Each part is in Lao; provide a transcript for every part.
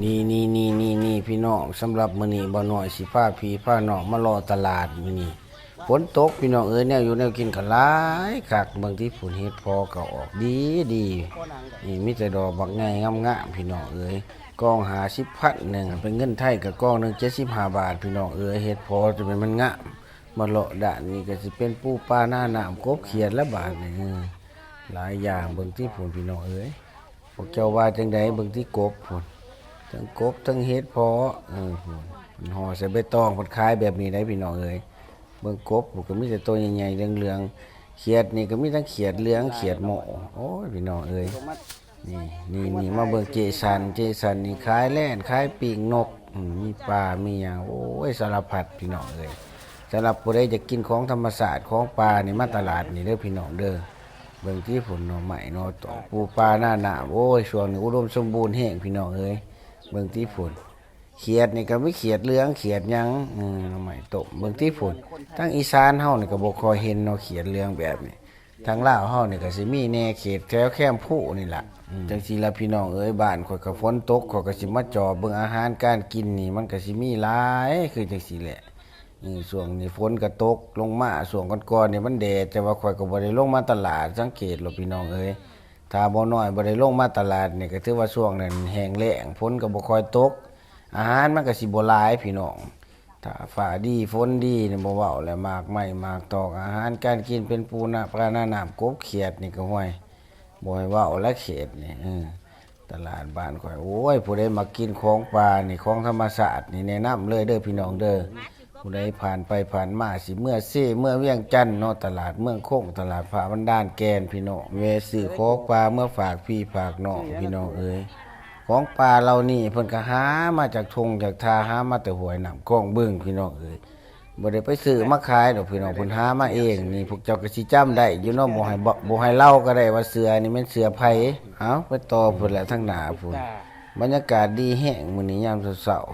ນີ້ໆໆໆ ພີ່ນ້ອງ, ສຳລັບມື້ນີ້ບ່າວນ້ອຍຊິພາພີ່ພານ້ອງມາເລາະຕະຫຼາດມື້ນີ້. ຝົນຕົກພີ່ນ້ອງເອີຍ, ແນວຢູ່ແນວກິນກໍຫຼາຍຄັກ. ເບິ່ງຕິ ພຸ້ນ ເຫັດເຜາະກໍອອກດີໆ. ນີ້ມີແຕ່ດອກບັກໃຫຍ່ງາມໆ ພີ່ນ້ອງເອີຍ. ກອງຫ້າສິບພັນໜຶ່ງ, ເປັນເງິນໄທກໍກອງໜຶ່ງເຈັດສິບຫ້າບາດ ພີ່ນ້ອງເອີຍ. ເຫັດເຜາະຈະແມ່ນມັນງາມ. ມາເລາະດ້ານນີ້ກໍຊິເປັນປູປານານ້ຳ ກົບຂຽດລະບາດນີ້. ເອີ ຫຼາຍຢ່າງ. ເບິ່ງຕິພຸ້ນ ພີ່ນ້ອງເອີຍ. ພວກເຈົ້າວ່າຈັ່ງໃດ? ເບິ່ງຕິ ກົບພຸ້ນ, ທັງກົບທັງເຫັດເຜາະ. ເອີ ພຸ້ນ ເພິ່ນຫໍ່ໃສ່ໃບຕອງ ເພິ່ນຂາຍແບບນີ້ໄດ໋ ພີ່ນ້ອງເອີຍ. ເບິ່ງ ກົບພຸ້ນ ກໍມີແຕ່ໂຕໃຫຍ່ໆ ເຫຼືອງໆ. ຂຽດນີ້ກໍມີທັງຂຽດເຫຼືອງ ຂຽດໝໍ້. ໂອ້ຍ ພີ່ນ້ອງເອີຍ. ນີ້ໆໆ ມາເບິ່ງເຈສັນ, ເຈສັນນີ້ຂາຍແລ່ນ ຂາຍປີ້ງນົກ. ອືມ ມີປາ ມີຫຍັງ ໂອ້ຍ ສາລະພັດ ພີ່ນ້ອງເອີຍ. ສຳລັບຜູ້ໃດຢາກກິນຂອງທຳມະຊາດ ຂອງປ່ານີ້ ມາຕະຫຼາດນີ້ເດີ ພີ່ນ້ອງເດີ. ເບິ່ງຕິພຸ້ນ ໜໍ່ໄມ້ໜໍ່ຕອກ ປູປານານ້ຳ. ໂອ້ຍ ຊ່ວງນີ້ອຸດົມສົມບູນແຮງ ພີ່ນ້ອງເອີຍ. ເບິ່ງຕິພຸ້ນ ຂຽດນີ້ກໍມີຂຽດເຫຼືອງ ຂຽດຫຍັງ. ເອີ ໜໍ່ໄມ້ຕົ້ມ. ເບິ່ງຕິພຸ້ນ ທາງອີສານເຮົານີ້ກໍບໍ່ຄ່ອຍເຫັນເນາະ ຂຽດເຫຼືອງແບບນີ້. ທາງລາວເຮົານີ້ກໍຊິມີແດ່ ເຂດແຖວແຄມພູນີ້ລະ. ອືມ ຈັ່ງຊີ້ລະ ພີ່ນ້ອງເອີຍ. ບ້ານຂ້ອຍກໍຝົນຕົກ ຂ້ອຍກໍຊິມາຈອບເບິ່ງອາຫານການກິນນີ້ ມັນກໍຊິມີຫຼາຍຄືຈັ່ງຊີ້ແຫຼະ. ເອີ ຊ່ວງນີ້ຝົນກໍຕົກລົງມາ, ຊ່ວງກ່ອນໆນີ້ມັນແດດ, ແຕ່ວ່າຂ້ອຍກໍບໍ່ໄດ້ລົງມາຕະຫຼາດ. ສັງເກດໂລດ ພີ່ນ້ອງເອີຍ. ຖ້າບໍ່ນ້ອຍບໍ່ໄດ້ລົງມາຕະຫຼາດນີ້ ກໍຖືວ່າຊ່ວງນັ້ນແຫ້ງແລ້ງ, ຝົນກໍບໍ່ຄ່ອຍຕົກ, ອາຫານມັນກໍຊິບໍ່ຫຼາຍ ພີ່ນ້ອງ. ຖ້າຟ້າດີຝົນດີນີ້ ບໍ່ເວົ້າແລ້ວ. ໝາກໄມ້ໝາກຕອກ ອາຫານການກິນ ເປັນປູນາ ປານານ້ຳ ກົບຂຽດນີ້ກໍ ຫ້ວຍ ບໍ່ໃຫ້ເວົ້າແລ້ວເຂດນີ້. ເອີ ຕະຫຼາດບ້ານຂ້ອຍ ໂອ້ຍ ຜູ້ໃດມັກກິນຂອງປ່ານີ້ ຂອງທຳມະຊາດນີ້ ແນະນຳເລີຍເດີ ພີ່ນ້ອງເດີ. ຜູ້ໃດຜ່ານໄປຜ່ານມາ ຊິເມືອເຊ ເມືອວຽງຈັນເນາະ, ຕະຫຼາດເມືອງຄົງ ຕະຫຼາດພະບັນດານແກ່ນ ພີ່ນ້ອງ, ແວ່ຊື້ຂອງປ່າເມືອຝາກພີ່ຝາກນ້ອງ ພີ່ນ້ອງເອີຍ. ຂອງປ່າເຫຼົ່ານີ້ເພິ່ນກໍຫາມາຈາກທົ່ງຈາກທ່າ, ຫາມາແຕ່ຫ້ວຍນ້ຳຄອງບຶງ ພີ່ນ້ອງເອີຍ. ບໍ່ໄດ້ໄປຊື້ມາຂາຍດອກ ພີ່ນ້ອງ, ເພິ່ນຫາມາເອງ. ນີ້ພວກເຈົ້າກໍຊິຈຳໄດ້ຢູ່ເນາະ, ບໍ່ໃຫ້ ບໍ່ໃຫ້ເລົ່າກໍໄດ້ວ່າເສື້ອນີ້ແມ່ນເສື້ອໃຜ. ເອົາ ໄປຕໍ່ພຸ້ນແຫຼະ ທາງໜ້າພຸ້ນ. ບັນຍາກາດດີແຮງມື້ນີ້ຍາມເຊົ້າ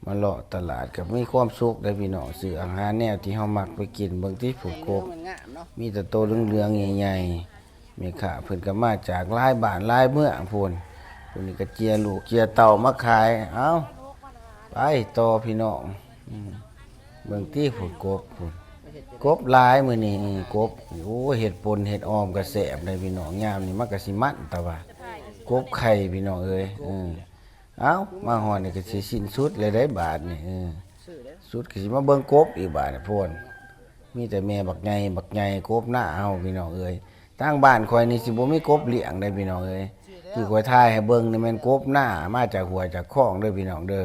ໆ ມາເລາະຕະຫຼາດກໍມີຄວາມສຸກເດ້ ພີ່ນ້ອງ. ຊື້ອາຫານແນວທີ່ເຮົາມັກໄປກິນ. ເບິ່ງຕິ ຜູ້ກົບ ມີແຕ່ໂຕເຫຼືອງໆ ໃຫຍ່ໆ. ແມ່ຄ້າເພິ່ນກໍມາຈາກຫຼາຍບ້ານຫຼາຍເມືອງພຸ້ນ. ຜູ້ນີ້ກໍເຈຍລູກເຈຍເຕົ້າມາຂາຍ. ເອົ້າ ໄປຕໍ່ ພີ່ນ້ອງ. ອືມ ເບິ່ງຕິພຸ້ນ ກົບພຸ້ນ, ກົບຫຼາຍມື້ນີ້. ອືມ ກົບ ໂອ້ ເຮັດປົ່ນເຮັດອອມກໍແຊບເດ້ ພີ່ນ້ອງ. ຍາມນີ້ມັນກໍຊິມັນ ແຕ່ວ່າກົບໄຂ່ ພີ່ນ້ອງເອີຍ. ເອີ ເອົ້າ ມາຮອດນີ້ກໍຊິສິ້ນສຸດແລ້ວເດ້ບາດນີ້. ເອີ ສຸດກໍຊິມາເບິ່ງກົບອີກບາດນີ້. ໂພນ ມີແຕ່ແມ່ບັກໃຫຍ່ບັກໃຫຍ່ ກົບນາເຮົາ ພີ່ນ້ອງເອີຍ. ທາງບ້ານຂ້ອຍນີ້ຊິບໍ່ມີກົບລ້ຽງເດ້ ພີ່ນ້ອງເອີຍ. ທີ່ຂ້ອຍຖ່າຍໃຫ້ເບິ່ງນີ້ແມ່ນກົບນາ ມາຈາກຫ້ວຍຈາກຄອງເດີ ພີ່ນ້ອງເດີ.